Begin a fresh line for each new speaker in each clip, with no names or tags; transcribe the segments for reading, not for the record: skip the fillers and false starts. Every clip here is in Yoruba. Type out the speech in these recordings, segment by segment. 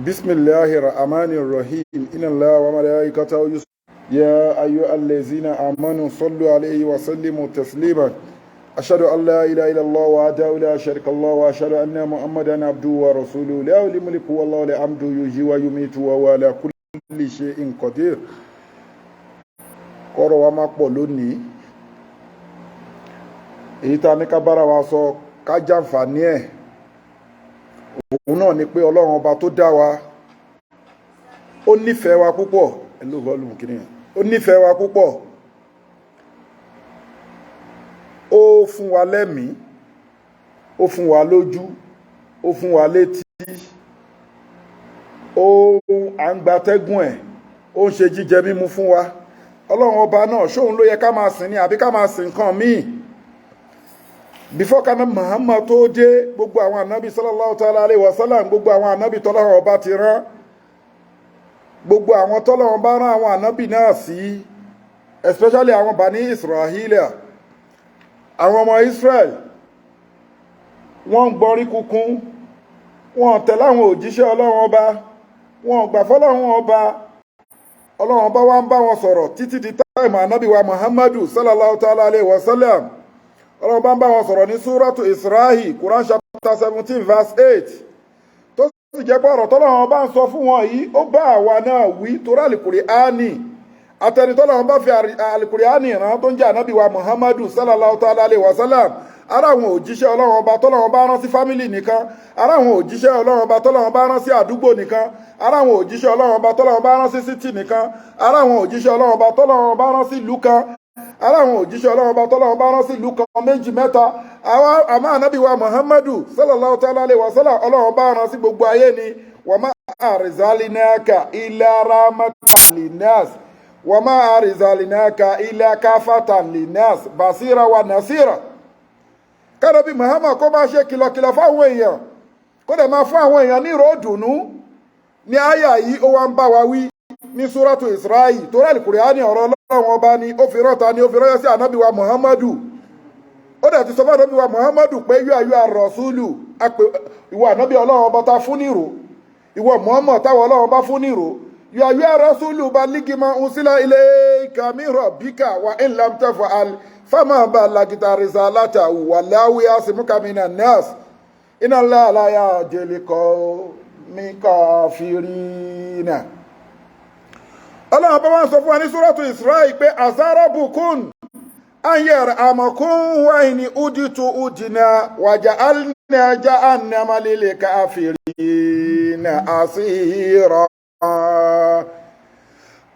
بسم الله الرحمن الرحيم. إن الله وملائكته يصلون يا أيها الذين آمنوا صلوا عليه وسلموا تسليما. أشهد أن لا إله إلا الله وحده لا شريك الله، وأشهد أن محمدا عبده ورسوله. له الملك والله الحمد، يحيي ويميت وهو على كل شيء قدير. Kọ́rọ̀ wa má pọ̀ lónìí. Èyí tá a ní ká bára wa sọ, ká jàǹfààní ẹ̀, òun náà ni pé Ọlọ́run Ọba tó dá wa, ó nífẹ̀ẹ́ wa púpọ̀. Ẹ ló volume kìíní yẹn. Ó nífẹ̀ẹ́ wa púpọ̀, ó fún wa lẹ́mìí, ó fún wa lójú, ó fún wa létí, ó à ń gbatẹ́gùn ẹ̀, ó ń ṣe jíjẹ mímu fún wa. Ọlọ́run Ọba náà, ṣóun ló yẹ ká máa sìn ní àbí ká máa sìn nǹkan míì? Before kana Muhammad tó dé, gbogbo àwọn ànábì sallallahu ta'ala alayhi wa sallam, gbogbo àwọn ànábì tọ́lọ́run Ọba ti rán, gbogbo àwọn tọ́lọ́run bá rán àwọn ànábì náà sí, especially àwọn Bani Israhilia, àwọn ọmọ Israel, wọ́n ń gbọ́rí kúkún, wọ́n tẹ̀lé àwọn òjíṣẹ́ Ọlọ́run Ọba, wọ́n gbà fọ́lọ́run Ọba. Ọlọ́run Ọba wa ń bá wọn sọ̀rọ̀ títí di time ànábì wa Muhammadu sallallahu ta'ala alayhi wa sallam. Ọlọ́run bá ń bá wọn sọ̀rọ̀ ní Súrátù Israhi, Quran chapter 17 verse 8, tó sì jẹ́ pé ọ̀rọ̀ tọ́lọ́run bá ń sọ fún wọn yìí, ó bá àwa náà wí, torí Àlùkùránì àtẹni tọ́lọ́run bá fi Àlùkùránì rán, tó ń jẹ́ ànábì wa Muhammadu sallallahu ta'ala alayhi wa sallam. Ara àwọn òjíṣẹ́ Ọlọ́run Ọba tọ́lọ́run bá rán sí family nìkan, ara àwọn òjíṣẹ́ Ọlọ́run Ọba tọ́lọ́run bá rán sí àdúgbò nìkan, ara àwọn òjíṣẹ́ Ọlọ́run Ọba tọ́lọ́run bá rán sí city nìkan, ara àwọn òjíṣẹ́ Ọlọ́run Ọba tọ́lọ́run bá rán sí ìlú kan, ara àwọn òjíṣẹ́ Ọlọ́run Ọba tọ́lọ́run bá rán sí ìlú kan, méjì, mẹ́ta. Àmọ́ ànábì wa Muhammadu sallallahu ta'ala alayhi wa sallam, Ọlọ́run bá rán sí gbogbo ayé ni. Wa ma arsalinaka illa rahmatan linnas wa ma arsalinaka illa kafatan linnas basira wa nasira. Kánábì Muhammad kó máa ṣe kìlọ̀kìlọ̀ fáwọn èèyàn, kó dẹ̀ máa fún àwọn èèyàn ní ìró ìdùnnú ní àyà yìí, ó wá ń bá wa wí ní Súrátù Isra'i, torí Àlùkùránì, ọ̀rọ̀ Ọlọ́run Ọba ni. Ó fi rọ́ta ni ó fi rọ́yẹ́ sí ànábì wa Muhammadu. Ó dẹ̀ ti sọ fún ànábì wa Muhammadu pé yóò ayọ́ àrọ̀súlù, ìwọ ànábì Ọlọ́run Ọba ta fún nìró, ìwọ Muhammad táwọn Ọlọ́run bá fún nìró, yóò ayọ́ àrọ̀súlù balligh ma unsila ilayka min rabbika wa in lam taf'al fama ballaghta risalatahu wallahu ya'simuka minan nas inna Allaha la yahdil qawmi kafirina. Ọlọ́run bá wọ́n sọ fún wa ní Súrátù Isra'i pé asa rabbukum an yarhamakum wa in udtum udna wa ja'alna jahannama lil kafirina hasira.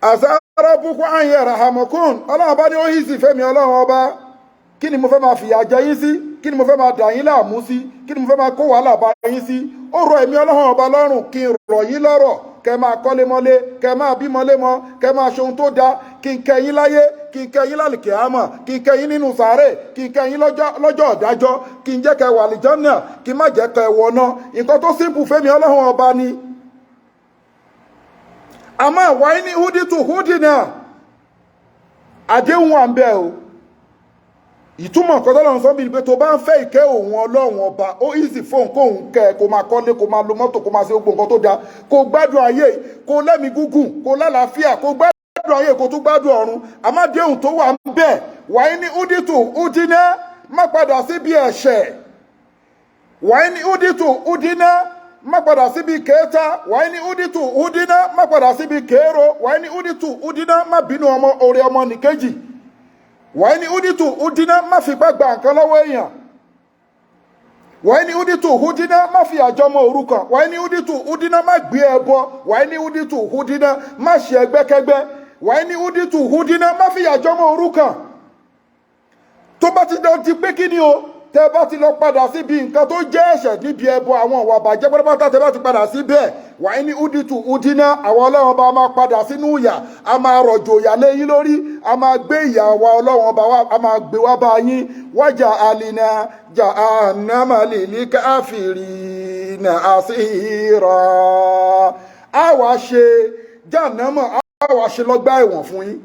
Asa rabbukum an yarhamakum. Ọlọ́run bá ní ó hì sí fẹ́mi Ọlọ́run Ọba. Kí ni mo fẹ́ máa fìyà jẹ yín sí? Kí ni mo fẹ́ máa dà yín láàmú sí? Kí ni mo fẹ́ máa kó wàhálà bá yín sí? Ó rọ èmi Ọlọ́run Ọba lọ́rùn kí n rọ̀ yín lọ́rọ̀, kẹ máa kọ́lé mọ́lé, kẹ máa bímọ lémọ, kẹ máa ṣe ohun tó dáa, kí n kẹ́ yín láyé, kí n kẹ́ yín lálìkẹ́ àmọ̀, kí n kẹ́ yín nínú sàárè, kí n kẹ́ yín lọ́jọ́ ọ̀dájọ́, kí n jẹ́ kẹ́ wà àlìjánnà, kí n má jẹ́ kẹ́ wọná. Nǹkan tó simple fẹ́mi Ọlọ́run Ọba ni. Àmọ́ wàá ní udtum udna, àdéhùn wà ń bẹ o. Ìtumọ̀ nǹkan tọ́lọ́run sọ bíi pé tó bá ń fẹ́ ìkẹ́ òun Ọlọ́run Ọba, ó easy fóun kóun kẹ́ ẹ, kó máa kọ́lé, kó máa lo mọ́tò, kó máa ṣe gbogbo nǹkan tó dáa, kó gbádùn ayé, kó lẹ́mìí gígùn, kó lálàáfíà, kó gbádùn ayé, kó tún gbádùn ọ̀run. Àmọ́ àdéhùn tó wà ń bẹ̀, wàá ní udtum udna, má padà síbi ẹ̀ṣẹ̀. Wàá ní udtum udna, má padà síbi kéétà. Wàá ní udtum udna, má padà síbi kéèrò. Wàá ní udtum udna, má bínú ọmọ orí ọmọ nìkejì. Wàá ní udtum udna, má fipá gba nǹkan lọ́wọ́ èèyàn. Wàá ní udtum udna, má fi àjọ ọmọ òrukàn. Wàá ní udtum udna, má gbé ẹbọ. Wàá ní udtum udna, má ṣe ẹgbẹ́kẹ́gbẹ́. Wàá ní udtum udna, má fi àjọ ọmọ òrukàn. Tó bá ti dán ti pé kí ni o, tẹ bá ti lọ padà síbi nǹkan tó jẹ́ ẹ̀ṣẹ̀, níbi ẹbọ, àwọn ìwà bàjẹ́ pátápátá, tẹ bá ti padà síbẹ̀, wàá ní udtum udna, àwọn Ọlọ́run Ọba máa padà sínú ìyà, a máa rọ̀jò ìyà lé yín lórí, a máa gbé ìyà wa Ọlọ́run Ọba wa, a máa gbé wá bá yín. Wa ja'alna jahannama lil kafirina hasira. A wá ṣe jahannama, a wá ṣe lọ́gbà ẹ̀wọ̀n fún yín.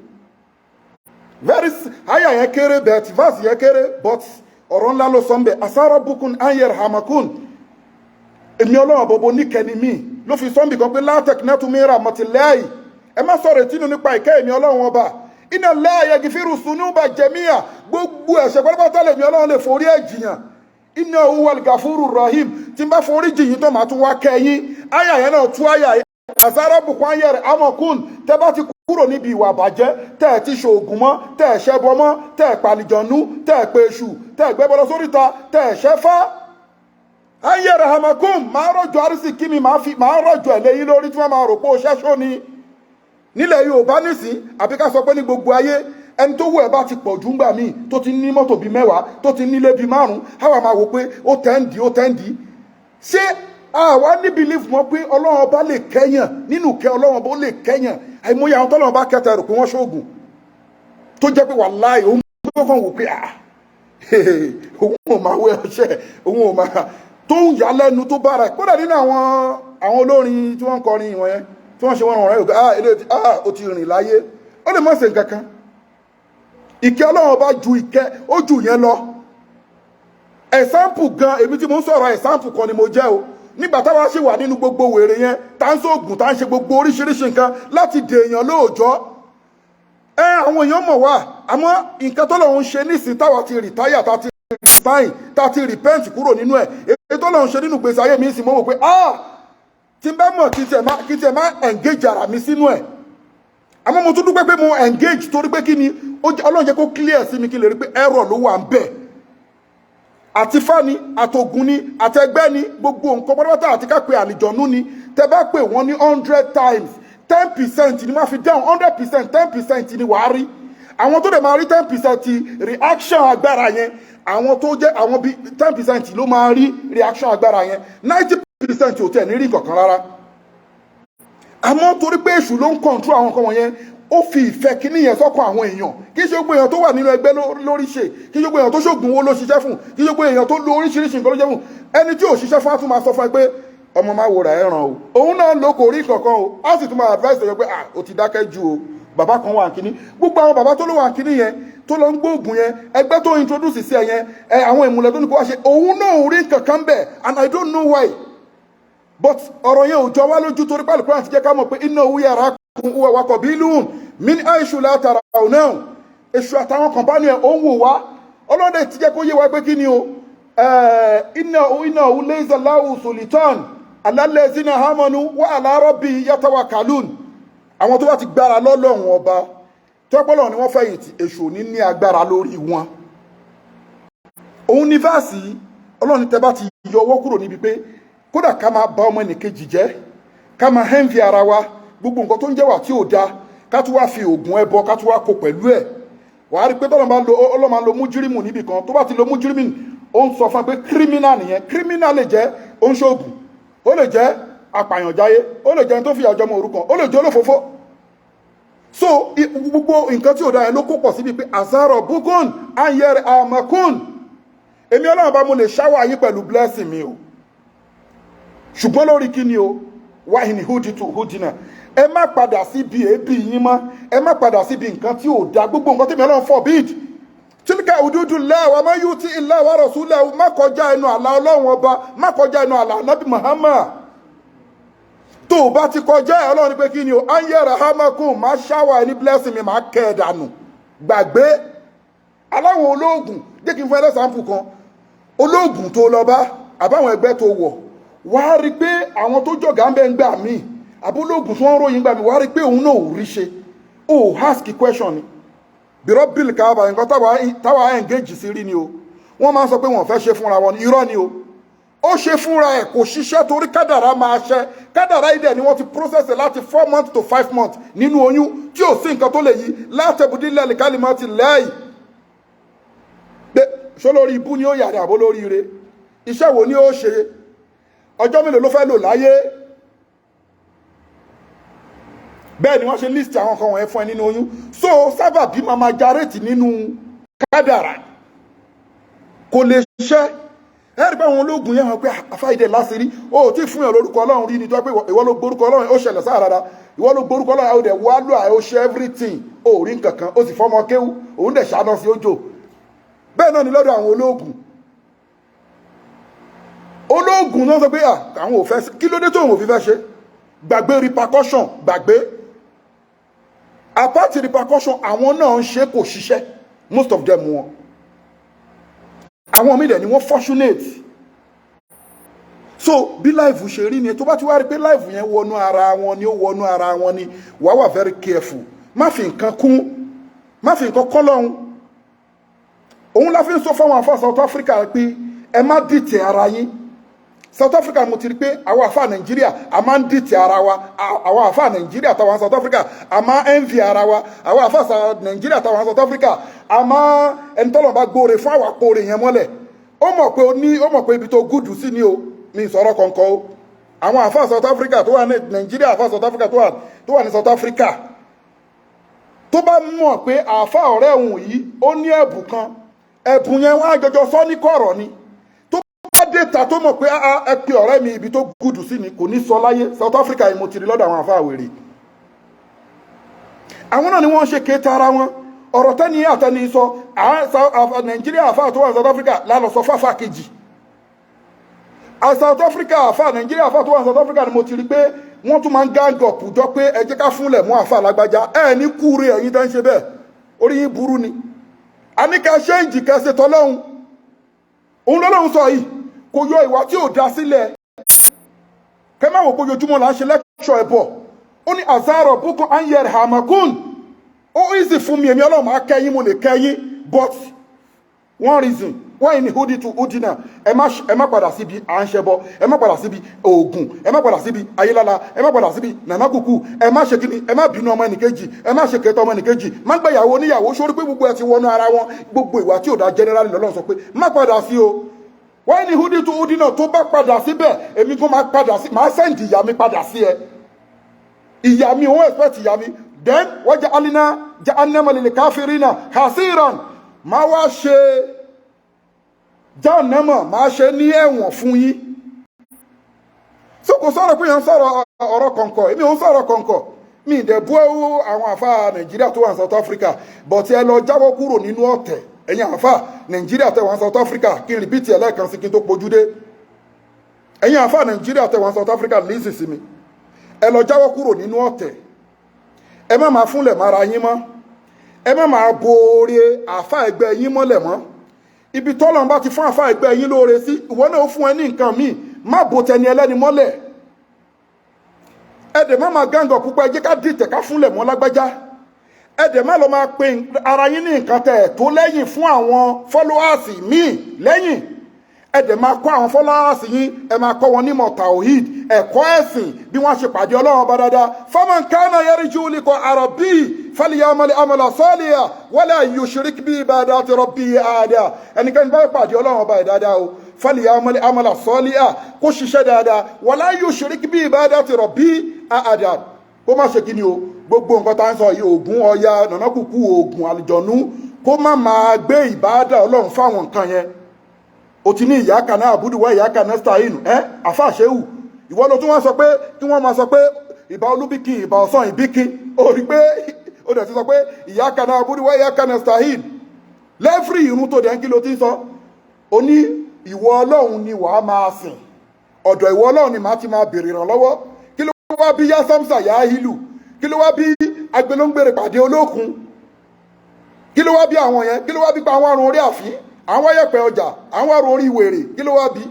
Very àyà yẹn kéré, but verse yẹn kéré, but ọ̀rọ̀ ńlá ló sọ ń bẹ̀. Asa rabbukum an yarhamakum. Èmi Ọlọ́run bọ̀bọ̀ níkẹ́ni mí. Ló fi sọ́nbì kan pé لا تقنطوا من رحمة الله, ẹ má sọ̀rọ̀ ìtínú nípa ìkẹ́ èmi Ọlọ́run Ọba. إن الله يغفر الذنوب جميعا, gbogbo ẹ̀ṣẹ̀ pátápátá lèmi Ọlọ́run lè forí ẹ̀ jìyàn. إنه هو الغفور الرحيم. Tí n bá forí jìyìn tó, máa tún wá kẹ́yìn. Àyà yẹn náà tú àyà yẹn. عسى ربكم أن يرحمكم. Tẹ́ bá ti kúrò níbi ìwà àbàjẹ́, tẹ́ ẹ̀ ti ṣoògùn mọ́, tẹ́ ẹ̀ ṣẹbọ mọ́, tẹ́ ẹ̀ pàlìjọ̀nú, tẹ́ ẹ̀ pe èṣù, tẹ́ ẹ̀ gbẹ́bọ lọ sóríta, tẹ́ ẹ̀ ṣẹ́fá, أن يرحمكم, máa rọ̀jò àrísìkí mi, máa fi máa rọ̀jò ẹ̀ léyìn lórí, tí wọ́n máa rò pé ó ṣẹ́ṣó ni. Nílẹ̀ Yorùbá nísìn, àbí ká sọ pé ní gbogbo ayé, ẹni tó wù ẹ́ bá ti pọ̀ jù ńgbà míì, tó ti ní mọ́tò bíi 10, tó ti nílé bíi 5, àwa máa wò pé ó tẹ́ǹdì, ó tẹ́ǹdì. Ṣé àwa ní belief mọ́ pé Ọlọ́run Ọba lè kẹ́yàn nínú kẹ́? Ọlọ́run Ọba ó lè kẹ́yàn. Àìmọye àwọn tọ́lọ́run bá kẹta rò pé wọ́n ṣoògùn, tó jẹ́ pé wàláì, òun gbọ́kàn wò pé ah, òun ò máa wé ọṣẹ, òun ò máa tó ń yà lẹ́nu tó bára ẹ̀. Kódà nínú àwọn olórin tí wọ́n ń kọrin ìwọ̀n yẹn, tí wọ́n ṣe wọ́n rẹ̀ yóò, ah, eléyìí, ah, ó ti rìn láyé, ó lè má ṣe nǹkan kan. Ìkẹ́ Ọlọ́run Ọba ju ìkẹ́, ó jù yẹn lọ. Example gan, èmi tí mo ń sọ̀rọ̀, example kan ni mo jẹ́ o. Nígbà táwa ṣì wà nínú gbogbo wèrè yẹn, tá ń sóògùn, tá ń ṣe gbogbo oríṣiríṣi nǹkan láti dèèyàn lóòjọ́ ẹ, àwọn èèyàn mọ̀ wá. Àmọ́ nǹkan tó lọ́run ṣe nísìn, táwa ti retire, tá ti resign, tá ti repent kúrò nínú ẹ̀, èyí tó lọ́run ṣe nínú gbèsè ayé mi sì, mo wò pé ah, tí n bá mọ̀, kí tiẹ̀ má engage ara mi sínú ẹ̀. Àmọ́ mo tún dúpẹ́ pé mo engage, torí pé kí ni, Ọlọ́run jẹ́ kó clear sí mi, kí n lè rí pé error ló wà ń bẹ̀. Àti fani, àtògùn ni, àtẹgbẹ́ ni, gbogbo nǹkan pátápátá, àti ká pe àlìjọ̀nú ni, tẹ bá pè wọ́n ní 100 times, 10% ni wọ́n fi dáhùn. 100%, 10% ni wàá rí. Àwọn tó dẹ̀ máa rí 10% reaction agbára yẹn, àwọn tó jẹ́ àwọn bíi 10% ló máa rí reaction agbára yẹn. 90% ò tẹ̀ ní rí nǹkan kan rárá. Àmọ́ torí pé èṣù ló ń control àwọn nǹkan wọ̀nyẹn, ó fi ìfẹ́ kíní yẹn sọ́kàn àwọn èèyàn. Kì í ṣe gbogbo èèyàn tó wà nínú ẹgbẹ́ lórí ṣe, kì í ṣe gbogbo èèyàn tó ṣògùn owó ló ṣiṣẹ́ fún, kì í ṣe gbogbo èèyàn tó lo oríṣiríṣi nǹkan ló ṣiṣẹ́ fún. Ẹni tí ò ṣiṣẹ́ fún á tún máa sọ fún ẹ pé ọmọ máa wòrà ẹ̀ràn o, òun náà ló kò rí kankan o. Á sì tún máa advice ẹ pé ah, o ti dákẹ́ ju o. Bàbá kan wà kíní, gbogbo àwọn bàbá tó ló wà kíní yẹn, tó lọ ń gbóògùn yẹn, ẹgbẹ́ tó introduce sí ẹ yẹn, ẹ àwọn ìmùlẹ̀ tó ní kó wá ṣe, òun náà ò rí kankan bẹ̀, and I don't know why. But ọ̀rọ̀ yẹn ò jọ wá lójú, torí pé Al-Qur'an ti jẹ́ ká mọ̀ pé إنه يراكم هو وقبيله من حيث لا ترونهم. Èṣù àtàwọn company ẹ̀, ó ń wò wá. Ọlọ́dẹ ti jẹ́ kó yé wa pé kí ni o, إنه ليس له سلطان على الذين آمنوا وعلى ربهم يتوكلون. Àwọn tó bá ti gbára lọ́lọ́run Ọba, tọ́pọ́lọ́ ni wọ́n fẹ̀yìntì, èṣù ní ní agbára lórí wọn. Òun ní verse Ọlọ́run. Tẹ́ bá ti yọ ọwọ́ kúrò níbi pé kódà ká máa bá ọmọ ẹnìkejì jẹ́, ká máa envy ara wa, gbogbo nǹkan tó ń jẹ́ wà tí ò da, ká tún wá fi oògùn ẹbọ, ká tún wá kó pẹ̀lú ẹ̀, wàá rí i pé tọ́lọ́ máa ń lo, Ọlọ́run máa ń lo مجرم níbì kan. Tó bá ti lo مجرم, ó ń sọ fún wa pé criminal nìyẹn. Criminal lè jẹ́ oníṣòògùn, ó lè jẹ́ apàyànjáyé, ó lè jẹ́ ẹni tó fi àjọ ọmọ òrukàn, ó lè jẹ́ olófòófó. So gbogbo nǹkan tí ò dáa yẹn ló kó pọ̀ síbi pé عسى ربكم أن يرحمكم. Èmi Ọlọ́run bá, mo lè shower yín pẹ̀lú blessing mi o, ṣùgbọ́n lórí kí ni o? وإن عدتم عدنا. Ẹ má padà síbi èébì yín mọ́, ẹ má padà síbi nǹkan tí ò dáa, gbogbo nǹkan tí mi Ọlọ́run forbid. تلك حدود الله ومن يطع الله ورسوله. Má kọjá ẹnu àlà Ọlọ́run Ọba, má kọjá ẹnu àlà Ànábì Muhammad. Tó o bá ti kọjá ẹ, Ọlọ́run ní pé kí ni o? أن يرحمكم, má shower ẹ ní blessing mi, má kẹ́ ẹ dànù. Gbàgbé aláwọn olóògùn. Jẹ́ kí n fún ẹ l'example kan. Olóògùn tó lọ bá, àbáwọn ẹgbẹ́ tó wọ̀, wàá rí i pé àwọn tó jọ̀gá ń bẹ́ ń gbà míì, àbólóògùn tí wọ́n ń ròyìn gbà mí, wàá rí i pé òun náà ò rí ṣe. Ó ask question ni برب الكعبة. Nǹkan táwa engage sí rí ni o. Wọ́n máa ń sọ pé wọ́n fẹ́ ṣe fúnra wọn. Irọ́ ni o. Ó ṣe fúnra ẹ̀, kò ṣiṣẹ́, torí kádàrá máa ṣẹ. Kádàrá ìdẹ̀ ni wọ́n ti process láti 4 months to 5 months nínú oyún, tí ò sí nǹkan tó lè yí. لا تبديل لكلمات الله. Pé ṣó lórí ibú ni ó yàrá, àbó lórí ire? Iṣẹ́ wo ni ó ṣe? Ọjọ́ mélòó ló fẹ́ lò láyé? Bẹ́ẹ̀ ni wọ́n ṣe list àwọn kan wọ̀nyẹn fún ẹ nínú oyún. So sábàbí máa ma jarètì nínú kádàrá, kò lè ṣẹ́. Ẹ rí pé àwọn ológun yẹn hàn pé àfáìdẹ láṣìírí, o ò tí fún yàn lórúkọ Ọlọ́run rí ni, tó pé ìwọ ló gborúkọ Ọlọ́run. Ó ṣẹlẹ̀ sáà rárá, ìwọ ló gborúkọ Ọlọ́run, ó dẹ̀ wá lọ, ó ṣe everything, ó rí nǹkan kan, ó sì fọmọ kéwú, òun dẹ̀ ṣáná sí ojò. Bẹ́ẹ̀ náà ni lọ́dọ̀ àwọn ológun. Ológun náà sọ pé àwọn ò fẹ́. Kí ló dé tó òun ò fi fẹ́ ṣe? Gbàgbé repercussion, gbàgbé apart repercussion. Àwọn náà ń ṣe, kò ṣiṣẹ́. Most of them wọn, àwọn míì dẹ̀ ni wọ́n fortunate. So bí life ṣe rí ni, tó bá ti wá rí pé life yẹn wọnú ara wọn ni, ó wọnú ara wọn ni, wàá wà very careful. Má fi nǹkan kún, má fi nǹkan kọ́ lọ́hún. Òun la fi ń sọ fáwọn àfa South Africa pé ẹ má dìtẹ̀ ara yín. South Africa, mo ti rí pé àwọn àfa Nàìjíríà, a máa ń dìtẹ̀ ara wa. Àwọn àfa Nàìjíríà táwọn South Africa, a máa ń envy ara wa. Àwọn àfa Nàìjíríà táwọn South Africa, a máa ẹni tọ́lọ̀ bá gbóore fún àwọn àpòrè yẹn mọ́lẹ̀. Ó mọ̀ pé ó ní, ó mọ̀ pé ibi tó good sí ni o. Mi sọ̀rọ̀ kọ̀ọ̀kan o. Àwọn àfa South Africa tó wà ní Nàìjíríà, àfa South Africa tó wà ní South Africa, tó bá mọ̀ pé àfa ọ̀rẹ́ òun yìí, ó ní ẹ̀bùn kan, ẹ̀bùn yẹn, wọ́n á jọjọ sọ ní kọ̀rọ̀ ni. Tó bá dé ta, tó mọ̀ pé ẹ pe ọ̀rẹ́ mi, ibi tó good sí ni, kò ní sọ láyé. South Africa yìí, mo ti rí lọ́dọ̀ àwọn àfa àwèrè. Àwọn náà ni wọ́n ń ṣe kéta ara wọn. Ọ̀rọ̀ tẹ́ni àtẹni sọ Nàìjíríà, àfa tó wà ní South Africa lálọ́ sọ fáfá kejì. South Africa, àfa Nàìjíríà, àfa tó wà ní South Africa ni mo ti rí pé wọ́n tún máa ń gang up jọ pé ẹ jẹ́ ká fúnlẹ̀ mú àfa lágbájá. Ẹ ní kúure, ẹ̀yin tẹ́ ń ṣe bẹ́ẹ̀, orí yín burú ni. A ní ká ṣe ń jìkẹ́ ṣe tọ́lọ́hún. Òun lọ́lọ́hún sọ yìí, kò yọ ìwà tí ò dá sílẹ̀. Kẹ́ má wò pé ojoojúmọ́ là ń ṣe lecture ẹ̀ bọ̀. Ó ní azaro bukun anyer hamakun. Ó easy fún mi, èmi Ọlọ́run máa kẹ́yìn, mo lè kẹ́yìn, but one reason wọ́n ní hudi to hudina. Ẹ má padà síbi à ń ṣẹbọ, ẹ má padà síbi oògùn, ẹ má padà síbi ayélála, ẹ má padà síbi nànákùkù, ẹ má ṣe kíni, ẹ má bínú ọmọ ẹnìkejì, ẹ má ṣe kẹtọ ọmọ ẹnìkejì, má gbẹ̀yàwó oníyàwó. Sórí pé gbogbo ẹ ti wọnú ara wọn. Gbogbo ìwà tí ò dá generally, lọ́lọ́run sọ pé má padà sí o. Wọ́n ní hudi to hudina, tó bá padà síbẹ̀, èmi kò máa padà sí, máa send ìyá mi padà sí ẹ. Ìyá mi, òun expect ìyá mi. Then wọ́n jẹ́ alina jahannama lil kafirina hasiran. Máa wá ṣe jahannama, máa ṣe ní ẹ̀wọ̀n fún yín. So kò sọ̀rọ̀ pé yẹn ń sọ̀rọ̀ ọ̀rọ̀ kọ̀ǹkọ̀. Èmi ò ń sọ̀rọ̀ kọ̀ǹkọ̀. Mi ì dẹ̀ bú àwọn àfa Nàìjíríà tó wà ní South Africa, but ẹ lọ jáwọ́ kúrò nínú ọ̀tẹ̀. Ẹ̀yin àfa Nàìjíríà tẹ̀ wá ní South Africa, kí n repeat ẹ̀ lẹ́ẹ̀kan sí kí n tó pojú dé. Ẹ̀yin àfa Nàìjíríà tẹ̀ wá ní South Africa, listen sí mi. Ẹ lọ jáwọ́ kúrò nínú ọ̀tẹ̀. Ẹ má máa fúnlẹ̀ mára yín mọ́. Ẹ má máa bo oore àfa ẹgbẹ́ yín mọ́lẹ̀ mọ́. Ibi tọ́lọ́run bá ti fún àfa ẹgbẹ́ yín lóore sí, ìwọ náà ó fún ẹ ní nǹkan míì. Má bo tẹni ẹlẹ́ni mọ́lẹ̀. Ẹ dẹ̀ má máa gang up púpọ̀. Ẹ jẹ́ ká dìtẹ̀, ká fúnlẹ̀ mọ́ lágbájá. Ẹ dẹ̀ má lọ máa pe ara yín ní nǹkan tẹ̀ tó lẹ́yìn fún àwọn followers míì lẹ́yìn. Ẹ dẹ̀ máa kọ́ àwọn followers yín, ẹ máa kọ́ wọn nímọ̀ tawhid, ẹ̀kọ́ ẹ̀sìn, bí wọ́n ṣe pàdé Ọlọ́run ọba dáadáa. Faman kana yarju liqa rabbi falyamal amala salihan wala yushrik bi ibadati rabbi ahada. Ẹnikẹ́ni bá pàdé Ọlọ́run ọba ẹ̀ dáadáa o, falyamal amala salihan, kó ṣiṣẹ́ dáadáa, wala yushrik bi ibadati rabbi ahada, kó má ṣe kí ni o? Gbogbo nǹkan tá à ń sọ yìí, oògùn, Ọya, nànákùkù, oògùn àlùjọ̀nú, kó má máa gbé ìbáàdà Ọlọ́run fáwọn nǹkan yẹn. O ti ní iyyaka na'budu wa iyyaka nasta'in. Ẹ àfàṣẹ́wù, ìwọ ló tún wá sọ pé kí wọ́n máa sọ pé ìbà olúbíkì, ìbà ọ̀sán ìbíkí. Ó rí pé ó dẹ̀ ti sọ pé iyyaka na'budu wa iyyaka nasta'in lẹ́fìrì irun tó dẹ̀ ń kí ló ti ń sọ. Ó ní ìwọ Ọlọ́run ni wàá máa sìn, ọ̀dọ̀ ìwọ Ọlọ́run ni màá ti máa béèrè ìrànlọ́wọ́. Kí ló wá bí yá samsa yá hílù? Kí ló wá bí agbélóńgbèrè pàdé olókun? Kí ló wá bí àwọn yẹn? Kí ló wá bí pa àwọn àrùn orí àfín, àwọn ayẹ̀pẹ̀ ọjà, àwọn àrùn orí wèrè? Kí ló wá bí?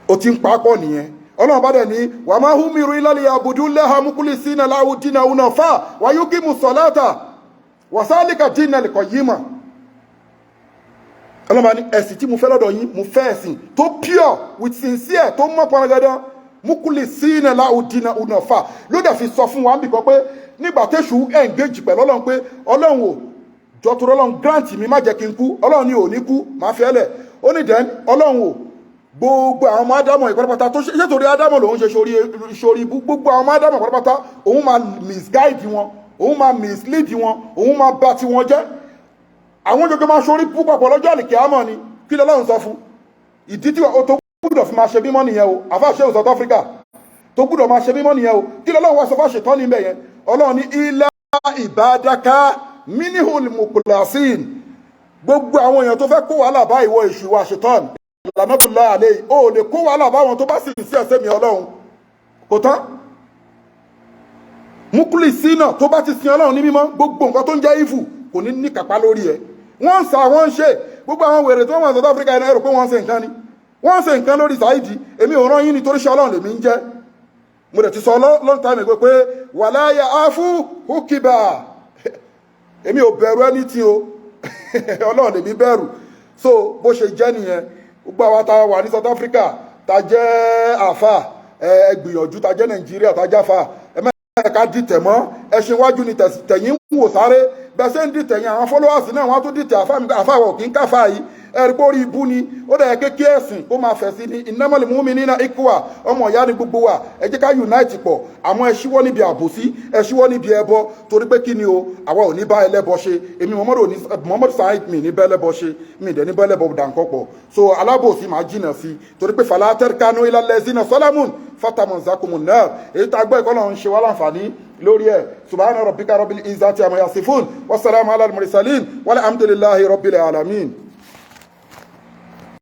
O ti ń pa pọ̀ nìyẹn. Ọlọ́run bá dẹ̀ ní wa ma umiru illa liya'budullaha mukhlisina lahu dina hunafa wa yuqimu salata wa zalika dinul qayyima. Ọlọ́run bá ní ẹ̀sìn tí mo fẹ́ lọ́dọ̀ yín, mo fẹ́ ẹ̀sìn tó pure with sincere, tó mọ́ pọnagada, mukhlisina lahu dina hunafa. Ló dẹ̀ fi sọ fún wa níbi kan pé nígbà tẹ̀sù engage pẹ̀lú Ọlọ́run pé Ọlọ́run ò jọ tó, Ọlọ́run grant mi, má jẹ́ kí n kú. Ọlọ́run ní ò ní kú, má fi ẹ́lẹ̀. Ó ní then Ọlọ́run ò, gbogbo àwọn ọmọ Ádámọ̀ ìpátápátá tó ṣe torí Ádámọ̀ lòun ṣe sórí ibú, gbogbo àwọn ọmọ Ádámọ̀ pátápátá, òun máa misguide wọn, òun máa mislead wọn, òun máa bà tiwọn jẹ́, àwọn jọjọ máa sórí bú papọ̀ lọ́jọ́ àlìkíámọ̀ ni. Kí lọ́lọ́run sọ fún? Ìdí tí o tó gbúdọ̀ fi máa ṣe mímọ́ nìyẹn o. Àfáàṣe South Africa tó gbúdọ̀ máa ṣe mímọ́ nìyẹn o. Kí lọ́lọ́run wá sọ fún àṣetọ́ níbẹ̀ yẹn? Ọlọ́run ní illa ibadaka minhul mukhlasin. Gbogbo àwọn èèyàn tó fẹ́ kó wàhálà bá ìwọ èṣù wa ṣetán lànàtúlá àlẹ́, o lè kó wàhálà bá wọn tó bá sì ń sí ẹsẹ̀ mi Ọlọ́run. Kò tán. Mukhlisina, tó bá ti sin Ọlọ́run ní mímọ́, gbogbo nǹkan tó ń jẹ́ evil kò ní ní kápá lórí ẹ̀. Wọ́n ń sa, wọ́n ń ṣe gbogbo àwọn wèrè tí wọ́n wà South Africa ẹ̀rọ pé wọ́n ń ṣe nǹkan ni, wọ́n ń ṣe nǹkan lórí Saheed. Èmi ò rán yín nítorí ṣe Ọlọ́run lèmi ń jẹ́. Mo dẹ̀ ti sọ long time ago pé wala yakhafu uqba, èmi ò bẹ̀rù ẹni tí o, Ọlọ́run lèmi bẹ̀rù. So bó ṣe jẹ́ nìyẹn. Gbogbo àwa tá a wà ní South Africa, tá jẹ́ àfà, ẹ gbìyànjú. Tá jẹ́ Nàìjíríà, tá jáfà, ẹ mẹ́ka dìtẹ̀ mọ́. Ẹṣin iwájú ni tẹ̀yìn ń wò sáré. Bẹ́ẹ̀ ṣe ń dìtẹ̀ yẹn, àwọn followers náà, wọ́n á tún dìtẹ̀ àfà wọ̀ kí n káfà yìí. Ẹ̀rí pé orí ibú ni. Ó dẹ̀ kékeré ẹ̀sìn kó máa fẹ̀ sí ní innamal mu'minina ikhwa, ọmọ ìyá ni gbogbo wa. Ẹ jẹ́ ká unite pọ̀. Àmọ́ ẹ ṣíwọ́ níbi àbòsí, ẹ ṣíwọ́ níbi ẹbọ, torí pé kí ni o, àwa ò ní bá ẹlẹ́bọ ṣe. Èmi Muhammadu Saheed, mi ní bá ẹlẹ́bọ ṣe, mi dẹ̀ ní bá ẹlẹ́bọ dànkọ́ pọ̀. So alábòsí máa jìnà sí, torí pé fala tarkanu ila allazina zalamu fatamassakumun nar. Èyí tá a gbọ́ ìkọlọ̀ ń ṣe wá láǹfààní lórí ẹ̀. Subhana rabbika rabbil izzati amma yasifun, wassalamu ala al-mursalin, walhamdulillahi rabbil alamin.